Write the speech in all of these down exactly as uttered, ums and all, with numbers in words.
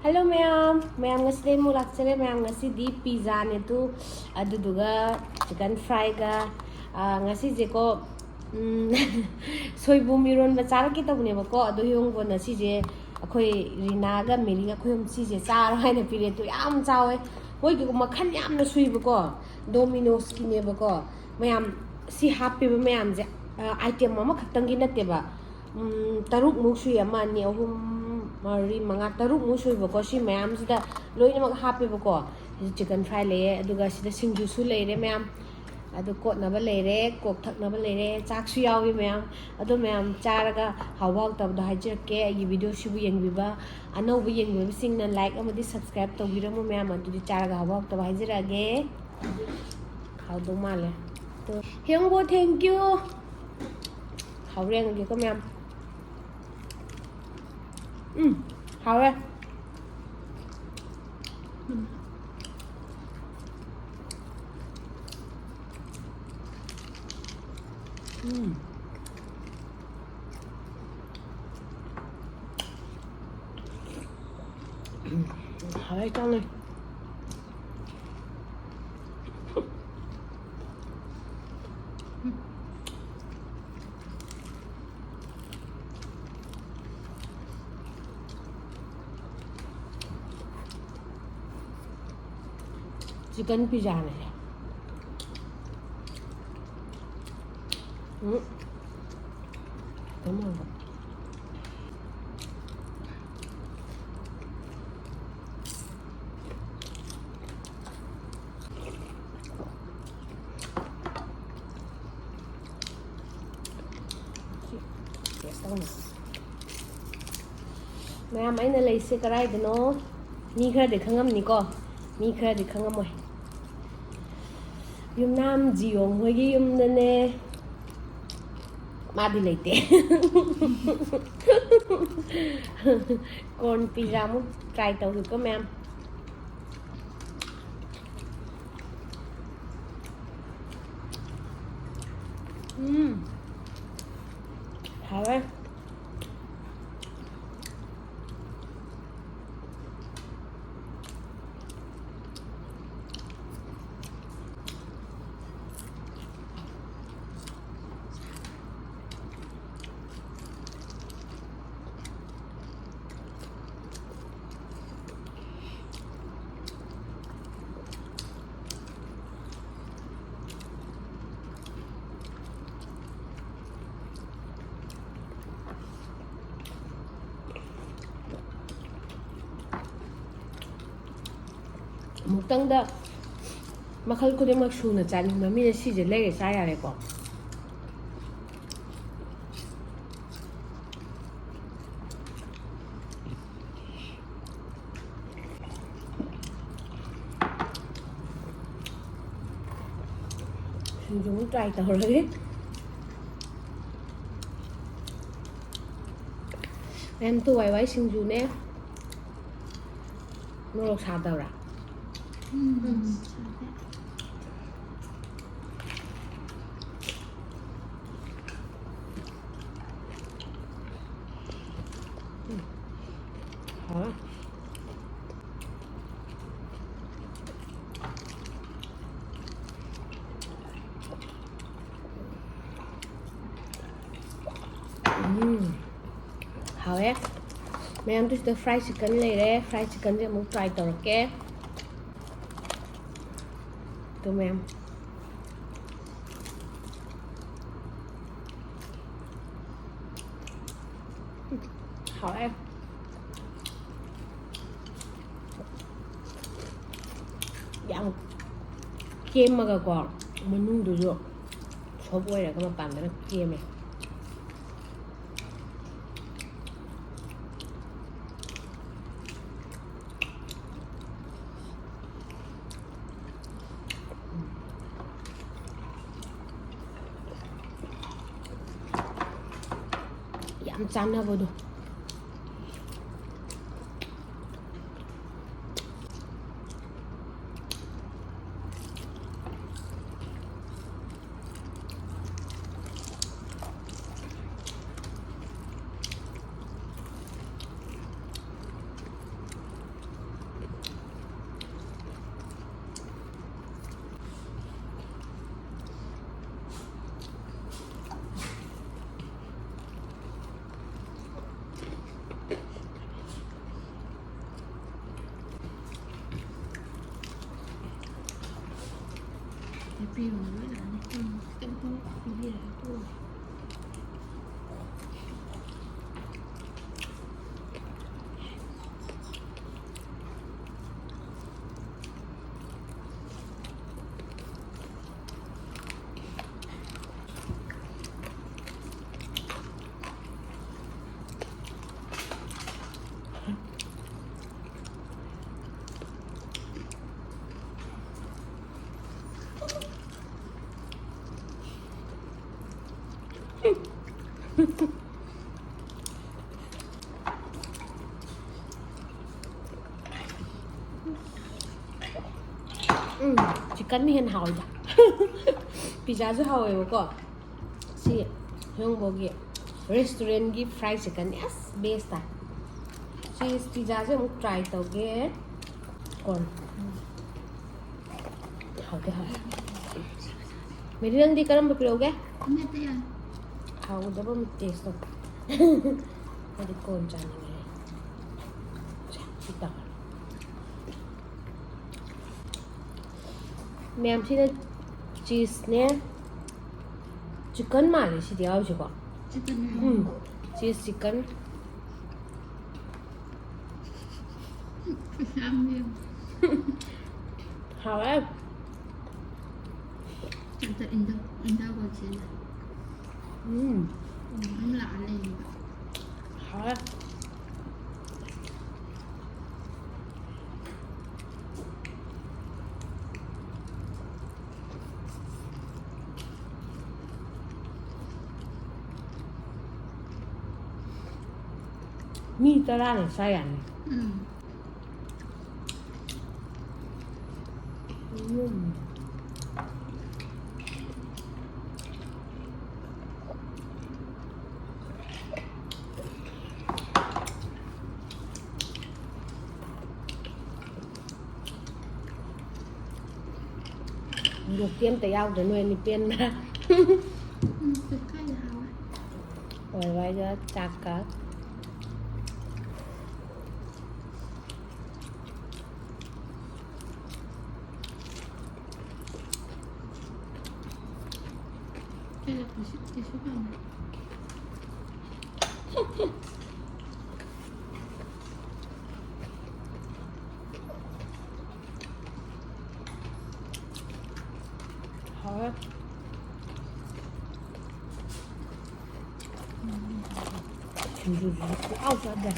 Hello ꯃꯌꯥꯝ, ꯃꯌꯥꯝ ꯉꯁꯤꯗꯤ ꯑꯃꯨꯛ ꯂꯥꯛꯆꯔꯦ꯫ ꯃꯌꯥꯝ ꯉꯁꯤꯗꯤ pizza ꯅꯦ ꯇꯨ, ꯑꯗꯨꯗꯨꯒ chicken fry ꯒ, ꯑꯥ, ꯉꯁꯤꯁꯦꯀꯣ, ꯎꯝ, ꯁꯣꯏꯕꯨꯝ ꯏꯔꯣꯟꯕ ꯆꯥꯔꯛꯀꯦ ꯇꯧꯕꯅꯦꯕꯀꯣ, ꯑꯗꯣ ꯍꯤꯌꯣꯡꯕꯣꯟꯅ ꯁꯤꯁꯦ ꯑꯩꯈꯣꯏ ꯔꯤꯅꯥꯒ ꯃꯦꯔꯤꯒ ꯑꯩꯈꯣꯏ ꯑꯍꯨꯝ ꯁꯤꯁꯦ ꯆꯥꯔꯣ ꯍꯥꯏꯅ ꯄꯤꯔꯛꯑꯦ꯫ ꯇꯨ ꯌꯥꯝ ꯆꯥꯎꯋꯦ, ꯃꯣꯏꯒꯤ ꯃꯈꯜ ꯌꯥꯝꯅ ꯁꯨꯏꯕꯀꯣ, Domino's ꯀꯤꯅꯦꯕꯀꯣ꯫ ꯃꯌꯥꯝ ꯁꯤ ꯍꯥꯞꯄꯤꯕ ꯃꯌꯥꯝꯁꯦ, ꯑ, item ꯑꯃꯈꯛꯇꯪꯒꯤ ꯅꯠꯇꯦꯕ꯫ ꯎꯝ, ꯇꯔꯨꯛꯃꯨꯛ ꯁꯨꯏ, ꯑꯃ, ꯑꯅꯤ, ꯑꯍꯨꯝ, ꯃꯔꯤ, ꯃꯉꯥ, ꯇꯔꯨꯛꯃꯨꯛ ꯁꯨꯏꯕꯀꯣ꯫ ꯁꯤ ꯃꯌꯥꯝꯁꯤꯗ ꯂꯣꯏꯅꯃꯛ ꯍꯥꯞꯄꯦꯕꯀꯣ꯫ ꯁꯤꯗ chicken fry ꯂꯩꯔꯦ, ꯑꯗꯨꯒ ꯁꯤꯗ ꯁꯤꯡꯖꯨꯁꯨ ꯂꯩꯔꯦ ꯃꯌꯥꯝ꯫ ꯑꯗꯨ ꯀꯣꯠꯅꯕ ꯂꯩꯔꯦ, ꯀꯣꯛ ꯊꯛꯅꯕ ꯂꯩꯔꯦ, ꯆꯥꯛꯁꯨ ꯌꯥꯎꯏ ꯃꯌꯥꯝ꯫ ꯑꯗꯣ ꯃꯌꯥꯝ ꯆꯥꯔꯒ ꯍꯥꯎꯕ ꯍꯥꯎꯇꯕꯗꯣ ꯍꯥꯏꯖꯔꯛꯀꯦ꯫ ꯑꯩꯒꯤ video ꯁꯤꯕꯨ ꯌꯦꯡꯕꯤꯕ, ꯑꯅꯧꯕ ꯌꯦꯡꯕꯤꯕꯁꯤꯡꯅ like ꯑꯃꯗꯤ subscribe ꯇꯧꯕꯤꯔꯝꯃꯨ ꯃꯌꯥꯝ꯫ ꯑꯗꯨꯗꯤ ꯆꯥꯔꯒ ꯍꯥꯎꯕ ꯍꯥꯎꯇꯕ ꯍꯥꯏꯖꯔꯛꯑꯒꯦ꯫ ꯍꯥꯎꯗꯧ ꯃꯥꯜꯂꯦ꯫ ꯍꯤꯌꯣꯡꯕꯣ, thank you꯫ ꯍꯥꯎꯔꯦ, ꯌꯦꯡꯉꯒꯦꯀꯣ ꯃꯌꯥꯝ꯫ ꯎꯝ, ꯍꯥꯎꯔꯦ꯫ ꯎꯝ꯫ ꯎꯝ꯫ ꯎꯝ, ꯍꯥꯎꯔꯦ, ꯆꯪꯉꯦ꯫ Chicken pizza ꯅꯦ꯫ ꯎꯝ꯫ ꯀꯩꯅꯣ꯫ ꯃꯌꯥꯝ, ꯑꯩꯅ ꯂꯩꯁꯦ ꯀꯗꯥꯏꯗꯅꯣ? ꯃꯤ ꯈꯔꯗꯤ ꯈꯪꯉꯝꯅꯤꯀꯣ, ꯃꯤ ꯈꯔꯗꯤ ꯈꯪꯉꯝꯃꯣꯏ꯫ ꯌꯨꯝꯅꯥꯝ ꯖꯤꯌꯣꯡ ꯍꯣꯏꯒꯤ ꯌꯨꯝꯗꯅꯦ꯫ ꯃꯥꯗꯤ ꯂꯩꯇꯦ꯫ Corn pizza ꯑꯃꯨꯛ try ꯇꯧꯒꯦꯀꯣ ꯃꯌꯥꯝ꯫ ꯎꯝ꯫ ꯍꯥꯎꯋꯦ꯫ ꯑꯃꯨꯛꯇꯪꯗ ꯃꯈꯜ ꯈꯨꯗꯤꯡꯃꯛ ꯁꯨꯅ ꯆꯥꯅꯤꯡꯕ ꯃꯤꯅ ꯁꯤꯁꯦ ꯂꯩꯔ ꯆꯥ ꯌꯥꯔꯦꯀꯣ꯫ ꯁꯤꯡꯖꯨ ꯑꯃꯨꯛ try ꯇꯧꯔꯒꯦ꯫ ꯃꯌꯥꯝ ꯇꯨ ꯋꯥꯏ ꯋꯥꯏ ꯁꯤꯡꯖꯨꯅꯦ꯫ ꯃꯣꯔꯣꯛ ꯁꯥꯗꯕ꯭ꯔꯥ? ꯎꯝ, ꯁꯥꯗꯦ꯫ ꯍꯥꯎꯋꯦ꯫ ꯎꯝ, ꯍꯥꯎꯋꯦ꯫ ꯃꯌꯥꯝꯗꯨ ꯁꯤꯗ fried chicken ꯂꯩꯔꯦ꯫ Fried chickenꯁꯦ ꯑꯃꯨꯛ try ꯇꯧꯔꯛꯀꯦ꯫ ꯑꯗꯨ ꯃꯌꯥꯝ꯫ ꯍꯥꯎꯋꯦ꯫ ꯌꯥꯝ ꯀꯦꯝꯃꯒꯀꯣ, ꯃꯅꯨꯡꯗꯨꯁꯨ soft ꯑꯣꯏꯔꯒ ꯃꯄꯥꯟꯗꯅ ꯀꯦꯝꯃꯦ꯫ ꯌꯥꯝ ꯆꯥꯟꯅꯕꯗꯣ꯫ ꯎꯝ, ꯆꯤꯛꯀꯟꯅ ꯍꯦꯟꯅ ꯍꯥꯎꯋꯤꯗ꯫ ꯄꯤꯖꯥꯁꯨ ꯍꯥꯎꯋꯦꯕꯀꯣ꯫ ꯁꯤ ꯍꯣꯡꯕꯣꯒꯤ ꯔꯦꯁꯇꯨꯔꯦꯟꯒꯤ ꯐ꯭ꯔꯥꯏ ꯆꯤꯛꯀꯟ ꯑꯁ ꯕꯦꯁ ꯇꯥꯏ꯫ ꯁꯤ ꯄꯤꯖꯥꯁꯦ ꯑꯃꯨꯛ ꯇ꯭ꯔꯥꯏ ꯇꯧꯒꯦ꯫ ꯀꯣꯟ ꯍꯥꯎꯗꯤ ꯍꯥꯎꯋꯦ꯫ ꯃꯦꯔꯤ, ꯅꯪꯗꯤ ꯀꯔꯝꯕ ꯄꯤꯔꯛꯎꯒꯦ? ꯑꯃꯠꯇ ꯌꯥꯏ꯫ ꯍꯥꯎꯒꯗꯕ ꯑꯃ ꯇꯦꯁ ꯇꯧ꯫ ꯑꯩꯗꯤ ꯀꯣꯟ ꯆꯥꯅꯤꯡꯉꯦ꯫ ꯁꯤ ꯇꯧꯔꯦ꯫ ꯃꯌꯥꯝꯁꯤꯅ ꯆꯤꯁꯅꯦ, ꯆꯤꯛꯀꯟ ꯃꯥꯜꯂꯦ ꯁꯤꯗ ꯌꯥꯎꯔꯤꯁꯦꯀꯣ꯫ ꯆꯤꯛꯀꯟ ꯎꯝ, ꯆꯤꯁ ꯆꯤꯛꯀꯟ꯫ ꯌꯥꯝ ꯌꯥꯝ꯫ ꯍꯥꯎꯋꯦ꯫ ꯑꯝꯇ ꯏꯟꯗ-, ꯏꯟꯗ ꯀꯣꯟꯁꯤꯗ꯫ ꯎꯝ꯫ ꯎꯝ, ꯑꯃ ꯂꯥꯛꯑ ꯂꯩꯔꯤꯕ꯫ ꯍꯥꯎꯋꯦ꯫ ꯃꯤ ꯇꯔꯥꯅ ꯆꯥ ꯌꯥꯅꯤ꯫ ꯎꯝ꯫ ꯎꯝ꯫ ꯃꯣꯔꯣꯛꯇꯤ ꯑꯝꯇ ꯌꯥꯎꯗ꯭ꯔꯦ, ꯅꯣꯏ ꯑꯅꯤ ꯄꯦꯟꯕ꯭ꯔꯥ? ꯎꯝ, ꯆꯤꯛꯀꯟ ꯍꯥꯎꯋꯦ꯫ ꯑꯣꯏ ꯋꯥꯏꯗ ꯆꯥꯛꯀ꯫ ꯁꯤꯗ ꯇꯤꯁꯨ, ꯇꯤꯁꯨ ꯄꯥꯝꯃꯦ꯫ ꯍꯥꯎꯋꯦ꯫ ꯁꯤꯡꯖꯨꯁꯤꯁꯨ ꯄꯨꯡꯍꯥꯎ ꯆꯥꯗꯦ꯫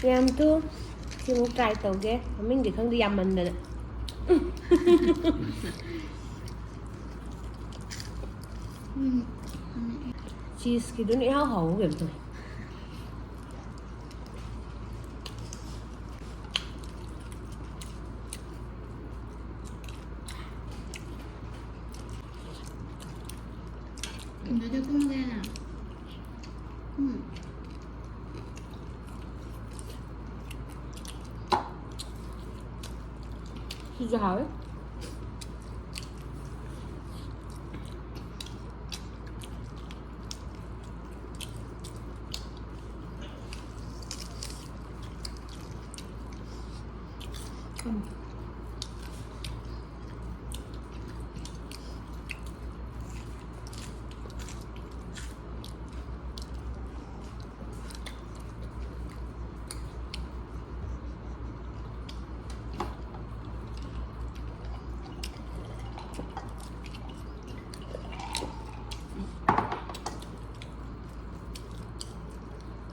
ꯃꯌꯥꯝ ꯇꯨ ꯁꯤꯃꯨꯛ ꯇ꯭ꯔꯥꯏ ꯇꯧꯒꯦ꯫ ꯃꯃꯤꯡꯗꯤ ꯈꯪꯗꯦ, ꯌꯥꯝꯃꯟꯗꯅ꯫ ꯆꯤꯁꯀꯤꯗꯨꯅ ꯏꯍꯥꯎ ꯍꯥꯎꯕ ꯀꯩꯝ ꯇꯧꯋꯦ꯫ ꯎꯝ꯫ ꯁꯤꯁꯨ ꯍꯥꯎꯋꯦ꯫ ꯎꯝ꯫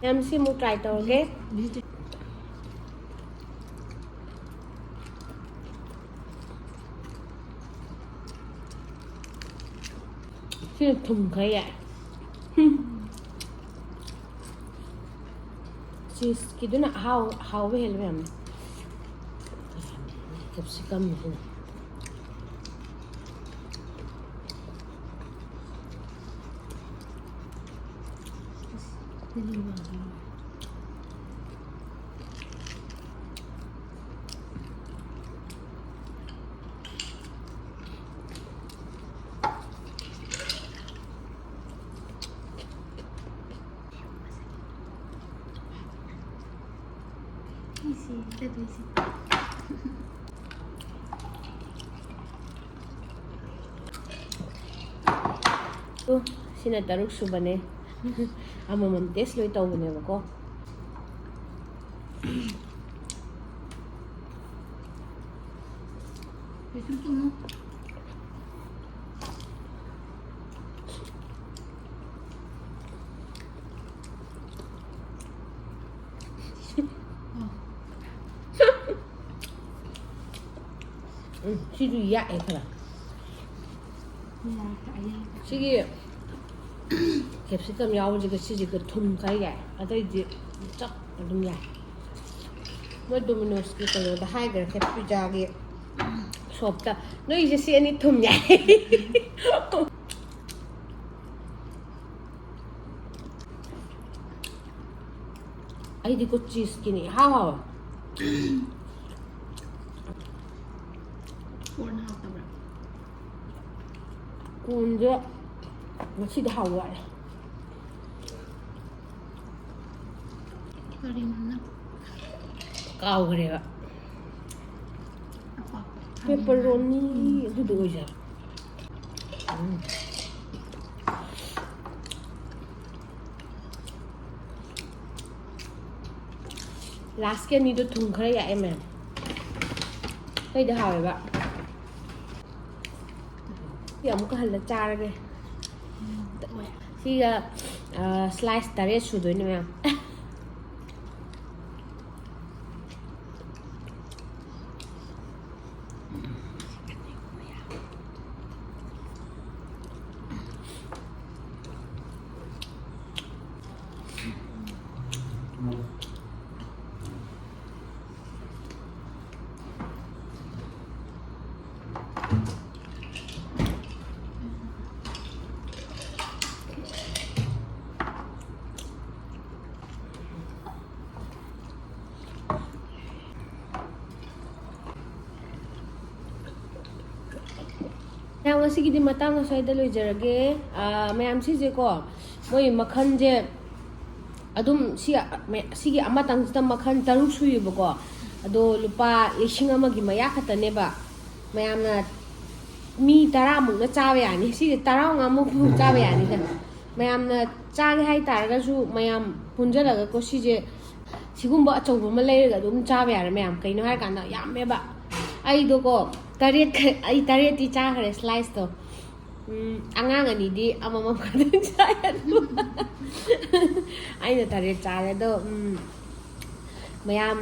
ꯃꯌꯥꯝ ꯁꯤꯃꯨꯛ ꯇ꯭ꯔꯥꯏ ꯇꯧꯔꯒꯦ꯫ ꯁꯤꯅ ꯊꯨꯝ ꯈꯔ ꯌꯥꯛꯑꯦ꯫ ꯆꯤꯁꯀꯤꯗꯨꯅ ꯑꯍꯥꯎ-, ꯍꯥꯎꯕ ꯍꯦꯜꯂꯦ ꯃꯌꯥꯝꯅ꯫ ꯀꯦꯞꯁꯤꯀꯝꯁꯤꯅ꯫ ꯑꯣ, ꯁꯤꯅ ꯇꯔꯨꯛ ꯁꯨꯕꯅꯦ꯫ ꯑꯃꯃꯝ ꯇꯦꯁ ꯂꯣꯏ ꯇꯧꯕꯅꯦꯕꯀꯣ꯫ ꯎꯝ, ꯁꯤꯁꯨ ꯌꯥꯛꯑꯦ ꯈꯔ꯫ ꯁꯤꯒꯤ ꯀꯦꯞꯁꯤꯀꯝ ꯌꯥꯎꯕꯁꯤꯒ ꯁꯤꯁꯤꯒ ꯊꯨꯝ ꯈꯔ ꯌꯥꯛꯑꯦ, ꯑꯇꯩꯗꯤ ꯆꯞ ꯑꯗꯨꯝ ꯌꯥꯏ꯫ ꯃꯣꯏ ꯗꯣꯃꯤꯅꯣꯁꯀꯤ ꯀꯩꯅꯣꯗ ꯍꯥꯏꯈ꯭ꯔꯦ, ꯄꯤꯖꯥꯒꯤ ꯁꯣꯞꯇ, "ꯅꯣꯏꯁꯦ ꯁꯤ ꯑꯅꯤ ꯊꯨꯝ ꯌꯥꯛꯑꯦ"꯫ ꯑꯩꯗꯤꯀꯣ ꯆꯤꯁꯀꯤꯅꯤ ꯏꯍꯥꯎ ꯍꯥꯎꯋꯦ꯫ ꯀꯣꯔꯟ ꯍꯥꯎꯇꯕ꯭ꯔꯥ? ꯀꯣꯔꯟꯁꯦ ꯉꯁꯤꯗꯤ ꯍꯥꯎꯕ ꯋꯥꯠꯂꯦ꯫ ꯀꯔꯤꯅꯣꯅ? ꯀꯥꯎꯈ꯭ꯔꯦꯕ꯫ ꯑꯄꯥꯛꯄ꯫ ꯄꯦꯄꯔꯣꯅꯤ ꯑꯗꯨꯗꯣ ꯑꯣꯏꯖꯔꯦ꯫ ꯎꯝ꯫ ꯂꯥꯁꯀꯤ ꯑꯅꯤꯗꯣ ꯊꯨꯝ ꯈꯔ ꯌꯥꯛꯑꯦ ꯃꯌꯥꯝ꯫ ꯑꯇꯩꯗꯤ ꯍꯥꯎꯋꯦꯕ꯫ ꯁꯤ ꯑꯃꯨꯛꯀ ꯍꯜꯂ ꯆꯥꯔꯒꯦ꯫ ꯁꯤꯒ, ꯑ, ꯁ꯭ꯂꯥꯏꯁ ꯇꯔꯦꯠ ꯁꯨꯗꯣꯏꯅꯦ ꯃꯌꯥꯝ꯫ ꯃꯌꯥꯝ, ꯉꯁꯤꯒꯤꯗꯤ ꯃꯇꯥꯡ ꯑꯁ꯭ꯋꯥꯏꯗ ꯂꯣꯏꯖꯔꯒꯦ꯫ ꯑꯥ, ꯃꯌꯥꯝ, ꯁꯤꯁꯦꯀꯣ, ꯃꯣꯏ ꯃꯈꯜꯁꯦ ꯑꯗꯨꯝ ꯁꯤ, ꯁꯤꯒꯤ ꯑꯃꯇꯪꯁꯤꯗ ꯃꯈꯜ ꯇꯔꯨꯛ ꯁꯨꯏꯌꯦꯕꯀꯣ꯫ ꯑꯗꯣ ꯂꯨꯄꯥ ꯂꯤꯁꯤꯡ ꯑꯃꯒꯤ ꯃꯌꯥ ꯈꯛꯇꯅꯦꯕ꯫ ꯃꯌꯥꯝꯅ ꯃꯤ ꯇꯔꯥꯃꯨꯛꯅ ꯆꯥꯕ ꯌꯥꯅꯤ꯫ ꯁꯤꯁꯦ ꯇꯔꯥꯃꯉꯥꯃꯨꯛ ꯆꯥꯕ ꯌꯥꯅꯤꯗ꯫ ꯃꯌꯥꯝꯅ ꯆꯥꯒꯦ ꯍꯥꯏꯇꯥꯔꯒꯁꯨ ꯃꯌꯥꯝ ꯄꯨꯟꯖꯜꯂꯒꯀꯣ, ꯁꯤꯁꯦ ꯁꯤꯒꯨꯝꯕ ꯑꯆꯧꯕ ꯑꯃ ꯂꯩꯔꯒ ꯑꯗꯨꯝ ꯆꯥꯕ ꯌꯥꯔꯦ ꯃꯌꯥꯝ꯫ ꯀꯩꯅꯣ ꯍꯥꯏꯔꯀꯥꯟꯗ ꯌꯥꯝꯃꯦꯕ꯫ ꯑꯩꯗꯣꯀꯣ, ꯇꯔꯦꯠ ꯈ-, ꯑꯩ ꯇꯔꯦꯠꯇꯤ ꯆꯥꯈ꯭ꯔꯦ slice ꯇꯣ꯫ ꯎꯝ, ꯑꯉꯥꯡ ꯑꯅꯤꯗꯤ ꯑꯃꯃꯝ ꯈꯛꯇꯪ ꯆꯥꯏ ꯑꯗꯨ꯫ ꯑꯩꯅ ꯇꯔꯦꯠ ꯆꯥꯔꯦ ꯑꯗꯣ, ꯎꯝ, ꯃꯌꯥꯝ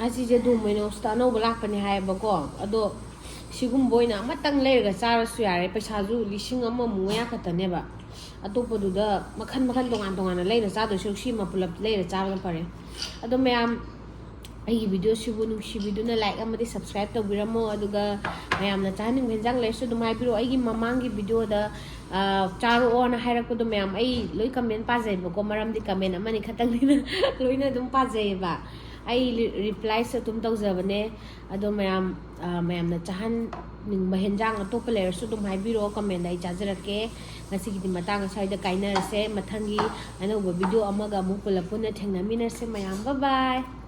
ꯑꯁꯤꯁꯦ Domino's ꯇ ꯑꯅꯧꯕ ꯂꯥꯛꯄꯅꯦ ꯍꯥꯏꯌꯦꯕꯀꯣ꯫ ꯑꯗꯣ ꯁꯤꯒꯨꯝꯕ ꯑꯣꯏꯅ ꯑꯃꯇꯪ ꯂꯩꯔꯒ ꯆꯥꯔꯁꯨ ꯌꯥꯔꯦ꯫ ꯄꯩꯁꯥꯁꯨ ꯂꯤꯁꯤꯡ ꯑꯃꯃꯨꯛ ꯃꯌꯥ ꯈꯛꯇꯅꯦꯕ꯫ ꯑꯇꯣꯞꯄꯗꯨꯗ ꯃꯈꯟ ꯃꯈꯟ ꯇꯣꯉꯥꯟ ꯇꯣꯉꯥꯟꯅ ꯂꯩꯔ ꯆꯥꯗꯣꯏ ꯁꯔꯨꯛ ꯁꯤꯃ ꯄꯨꯂꯞ ꯂꯩꯔ ꯆꯥꯕꯅ ꯐꯔꯦ꯫ ꯑꯗꯣ ꯃꯌꯥꯝ, ꯑꯩꯒꯤ ꯚꯤꯗꯤꯑꯣꯁꯤꯕꯨ ꯅꯨꯡꯁꯤꯕꯤꯗꯨꯅ like ꯑꯃꯗꯤ subscribe ꯇꯧꯕꯤꯔꯝꯃꯣ꯫ ꯑꯗꯨꯒ ꯃꯌꯥꯝꯅ ꯆꯥꯍꯟꯅꯤꯡꯕ ꯍꯦꯟꯖꯥꯡ ꯂꯩꯔꯁꯨ ꯑꯗꯨꯝ ꯍꯥꯏꯕꯤꯔꯛꯑꯣ꯫ ꯑꯩꯒꯤ ꯃꯃꯥꯡꯒꯤ ꯚꯤꯗꯤꯑꯣꯗ, ꯑ, ꯆꯥꯔꯛꯑꯣꯅ ꯍꯥꯏꯔꯛꯄꯗꯣ ꯃꯌꯥꯝ ꯑꯩ ꯂꯣꯏ comment ꯄꯥꯖꯩꯕꯀꯣ, ꯃꯔꯝꯗꯤ comment ꯑꯃꯅꯤ ꯈꯛꯇꯪꯅꯤꯅ ꯂꯣꯏꯅ ꯑꯗꯨꯝ ꯄꯥꯖꯩꯌꯦꯕ꯫ ꯑꯩ replyꯁꯨ ꯑꯗꯨꯝ ꯇꯧꯖꯕꯅꯦ꯫ ꯑꯗꯣ ꯃꯌꯥꯝ, ꯑ, ꯃꯌꯥꯝꯅ ꯆꯥꯍꯟꯅꯤꯡꯕ ꯍꯦꯟꯖꯥꯡ ꯑꯇꯣꯞꯄ ꯂꯩꯔꯁꯨ ꯑꯗꯨꯝ ꯍꯥꯏꯕꯤꯔꯛꯑꯣ comment, ꯑꯩ ꯆꯥꯖꯔꯛꯀꯦ꯫ ꯉꯁꯤꯒꯤꯗꯤ ꯃꯇꯥꯡ ꯑꯁ꯭ꯋꯥꯏꯗ ꯀꯥꯏꯅꯔꯁꯦ꯫ ꯃꯊꯪꯒꯤ ꯑꯅꯧꯕ ꯚꯤꯗꯤꯑꯣ ꯑꯃꯒ ꯑꯃꯨꯛ ꯄꯨꯂꯞ ꯄꯨꯟꯅ ꯊꯦꯡꯅꯃꯤꯟꯅꯁꯦ ꯃꯌꯥꯝ꯫ Bye bye꯫